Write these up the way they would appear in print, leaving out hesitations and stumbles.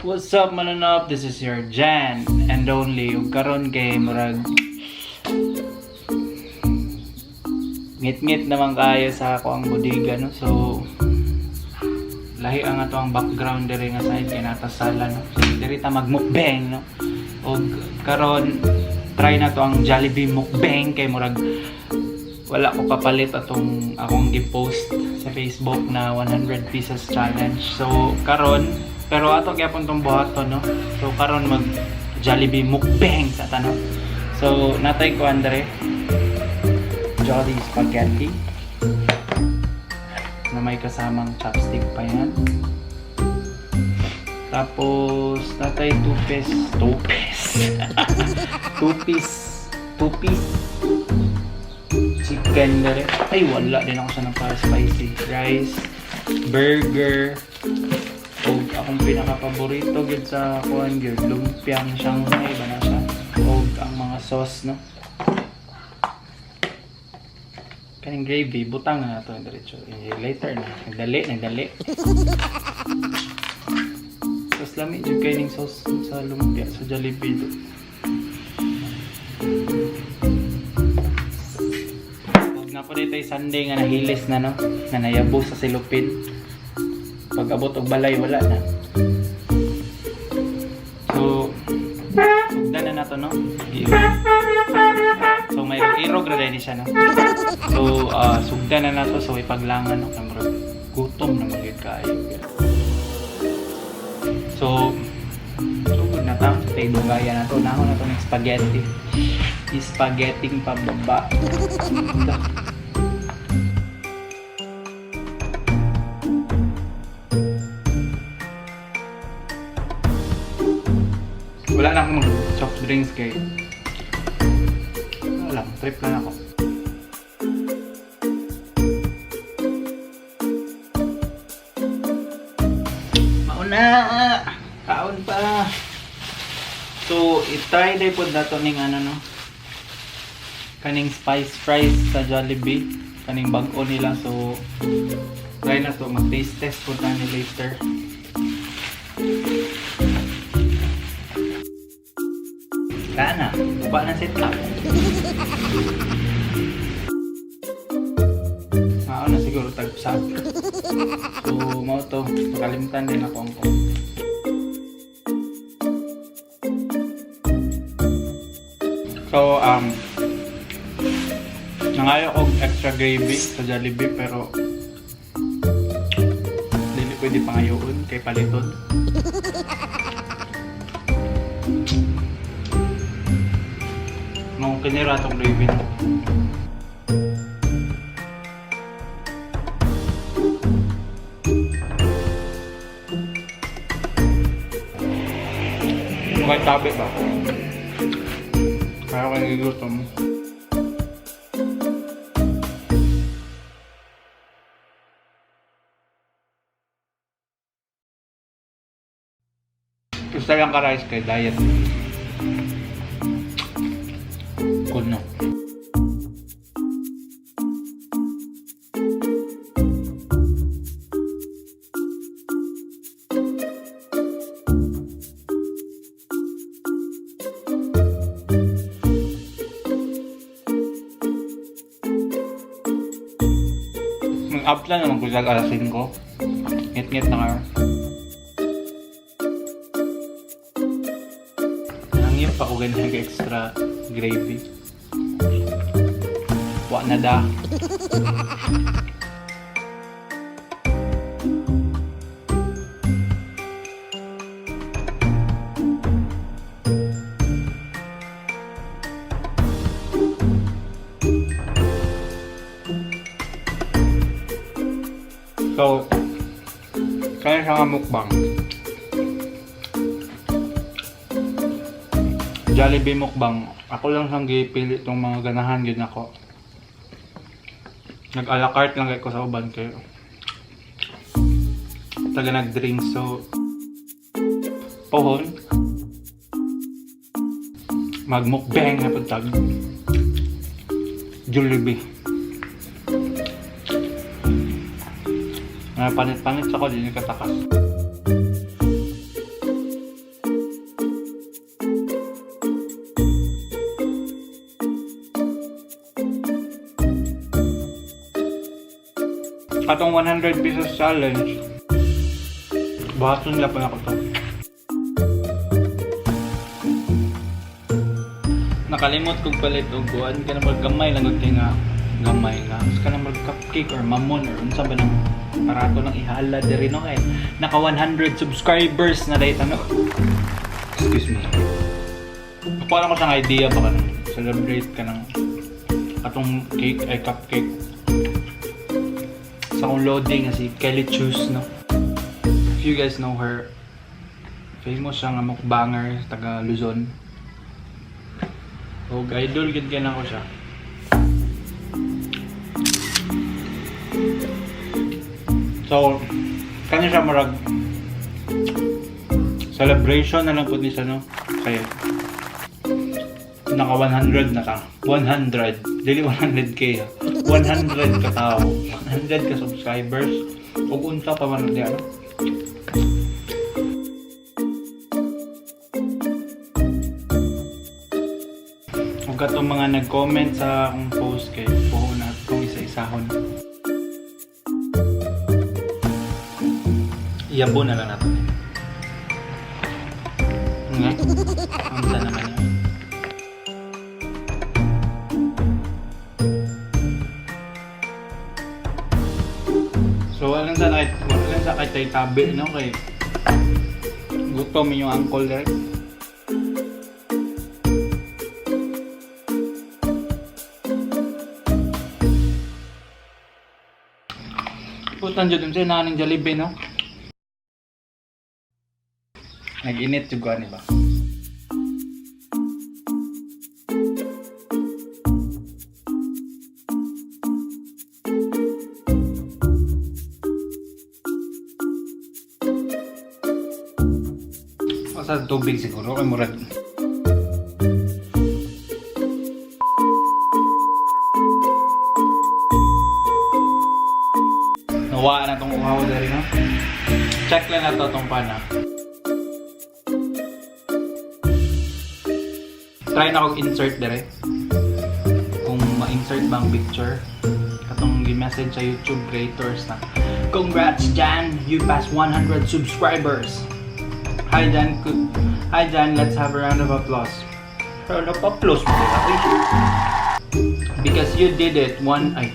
What's up, mananap? This is your Jan and only. Ug karon kay murag ngit-ngit naman kayo sa ako ang bodega, no? So lahi ang ato ang background diri nga side kay nata sala, no? So diri ta magmukbang, no? Ug karon try na to ang Jollibee mukbang kay murag wala ko kapalit atong akong gi-post sa Facebook na 100 pieces challenge. So karon, pero ato gyapon tong buhaton, no. So karon mag Jollibee mukbang sa ta, no. So natay ko Andre Jolly spaghetti na may kasamang chopstick pa yan. Tapos natay 2 piece, 2 piece. 2 piece, 2 piece chicken dere. Ay, wala din ako sa para spicy. Rice, burger, og akong pinaka-paborito gid sa kuan gyud, lumpiang Shanghai ba na siya? Og ang mga sauce, no? Kaning gravy, butang na nato diretso. Eh, later na. Nagdali, nagdali. Tapos lami jud kay ning sauce sa lumpia sa Jollibee do. Pag na po dito Sunday nga nahilis na, no, na nayabo sa silupin. Pag abot og balay, wala na. So, sugdan na nato, no. So may irog ra ni siya, no. So sugdan na nato, so ipaglangan, no, kay murag gutom na magyud kaayo. So sugod na ta, kay dugaya na to, nahon na to ng spaghetti. Spaghetti pababa. Wala na akong soft drinks kay wala lang, trip lang ako. Mauna! Kaon pa! So, i-try day pod nato ning ano, no? Kaning spice fries sa Jollibee. Kaning bag-o nila. So, try na to. Mag-taste test po na ni later. Kana, uba na set up. Mao na siguro tag-sab. So, mao to. Nakalimtan din ako ang ko. So, nangayo og extra gravy sa Jollibee pero dili pwede pangayoon kay paliton. Nung kinira atong gravy. Mukhang tabi ba? Kaya ko nagigutom. Gusto lang ka rice kay diet. Kuno. Mag-up lang naman ko siya alas 5. Ngit-ngit na kayo. Nangip ako ganyan ka extra gravy. Wa na da. So, kaya siya nga mukbang. Jollibee mukbang. Ako lang siyang gipili itong mga ganahan yun ako. Nag a la carte lang kay ko sa uban kayo. Taga nag-drink, so pohon magmukbang na pud tag Jollibee. Nga panit-panit sa ko, di ni katakas. Katong 100 pesos challenge. Buhaton nila pa nako to. Nakalimot kog palit og kuan, kanang mag gamay lang gud kay nga gamay nga. Mas kanang mag cupcake or mamon or unsa ba nang parato lang ihala diri, no, kay naka 100 subscribers na dahil, no. Excuse me. Kuha ko siyang idea ba, kanang celebrate ka ng atong cake ay cupcake sa akong loading nga si Kelly Chus, no. If you guys know her, famous siya nga mukbanger taga Luzon. Og idol gid kay nako siya. So, kanya siya murag celebration na lang po ni siya, no? Kaya naka 100 na ka. 100. Dili 100K ha. 100 ka tao. 100 ka subscribers. Ug unsa pa man di ano. Ug katong mga nag-comment sa akong post kay puho na itong isa-isahon. Iyabo na lang natin. Nga. Unsa naman yun. So wala sa kay tabi, no, kay gutom yung uncle there. Putan jud unsa na ning Jollibee, no? Nag-init jud ko ani ba? O sa tubig siguro kay murag Nawa na tong uhaw diri, no? Check lang na to tong pana. Try na akong insert dire. Kung ma-insert ba ang picture. Katong gi-message sa YouTube creators na, "Congrats, Jan! You passed 100 subscribers!" Hi Jan, hi Jan, let's have a round of applause. Round of applause mo diba? Uy. Because you did it, one ay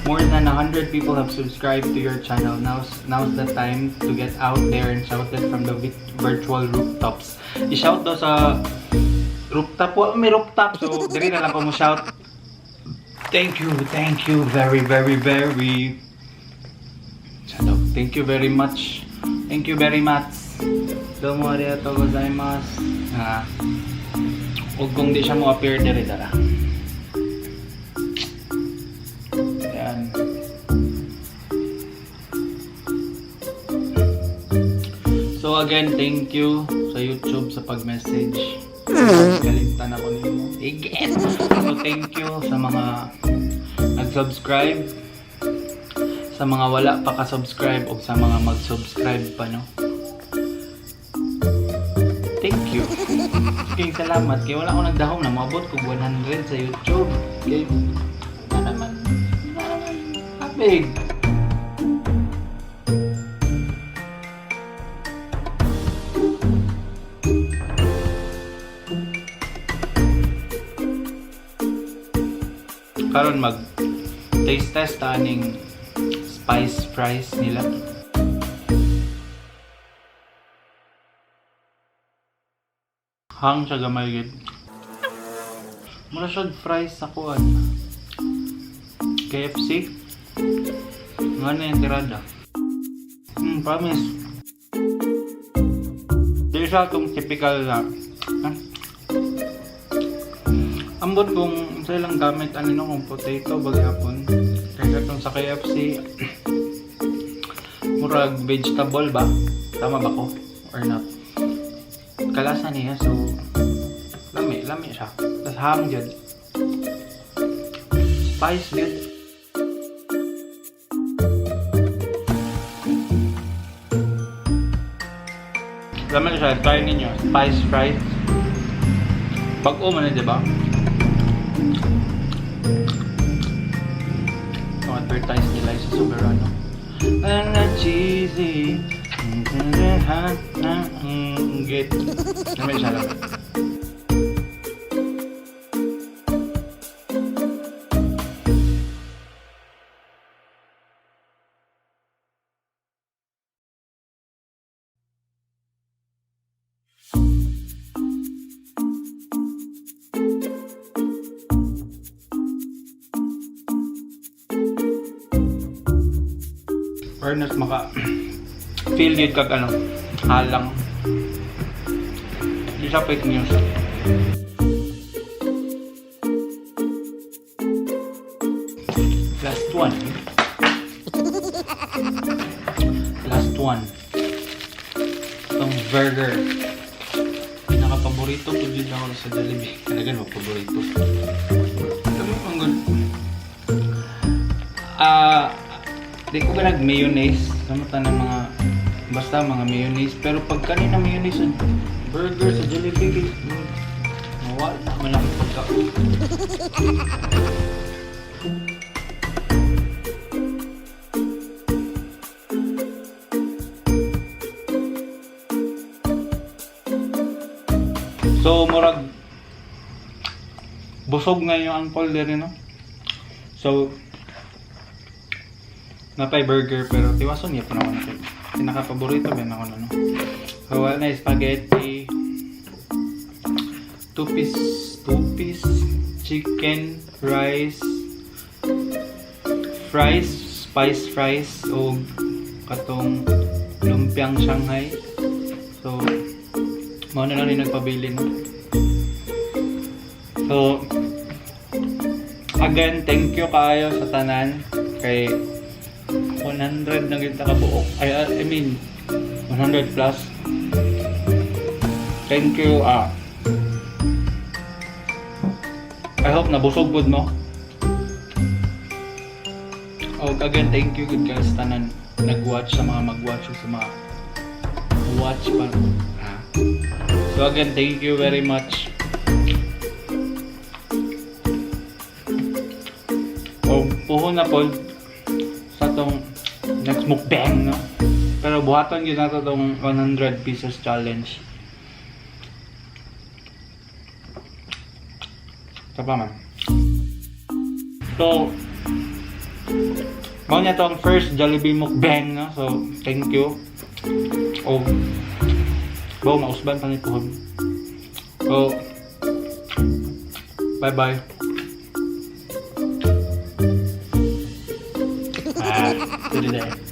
more than 100 people have subscribed to your channel. Now's the time to get out there and shout it from the virtual rooftops. I-shout daw sa rooftop. Wa may rooftop. So, diri na lang ko mo shout. Thank you very, very, very. Shout out. Thank you very much. Thank you very much. Domo arigatou gozaimasu. Ah. Ug kung di siya mo appear diri dara. Yan. So again, thank you sa YouTube sa pag-message. Galintan ako nimo. Again. So thank you sa mga nag-subscribe, sa mga wala pa ka-subscribe o sa mga mag-subscribe pa, no. Thank you. Okay, salamat. Kaya wala akong nagdahom na maabot ko 100 sa YouTube. Okay. Wala naman. Wala naman. Abig. Karon mag taste test aning spice fries nila. Hang siya gamay gid. Mura siya fries sa kuan. KFC. Nga na yung tirada. Promise. Di siya itong typical na. Ha? Ambot kung sa ilang gamit ano, no, kung potato bagyapon. Kaya itong sa KFC murag vegetable ba? Tama ba ko? Or not? Kalasa niya, so lami, lami siya. Tapos hang jud. Spice jud. Lami siya, try ninyo. Spice fries. Bag-o man na, di ba? Ang advertise nila sa Soberano. Na cheesy. Get. Lami siya lang. Ernest, maka feel good kag ano, halang. Di siya fake news. Last one. Last one. Itong burger. Pinaka-paborito ko dyan ako sa Jollibee. Talaga no, paborito. Alam mo, ang good. Ah, di ko ba nag-mayonnaise? Sama ng mga, basta mga mayonnaise. Pero pag kanina mayonnaise sa burger sa Jollibee, mawala man ako pagka. So, murag busog na yung Uncle din, no? So, napay burger pero tiwason niya pa na ako na pinaka-paborito ba na ako na, no? So, wala na spaghetti, two piece chicken, rice, fries, spice fries o katong lumpiang Shanghai. So, mao na lang yung nagpabili, no? So, again, thank you kaayo sa tanan kay 100 na kita kabuok. Ay, I mean, 100 plus. Thank you, ah. I hope nabusog gud mo. Oh, again, thank you good guys tanan nag-watch, sa mga mag-watch, sa mga watch pa. Ah. So again, thank you very much. O, puhon na po sa tong next mukbang, no? Pero buhaton gyud nato tong 100 pieces challenge. Ito pa man. So, mao niya tong first Jollibee mukbang, no? So, thank you. O, bawo mausban pa ni puhon. So, bye-bye. Ah, pwede na eh.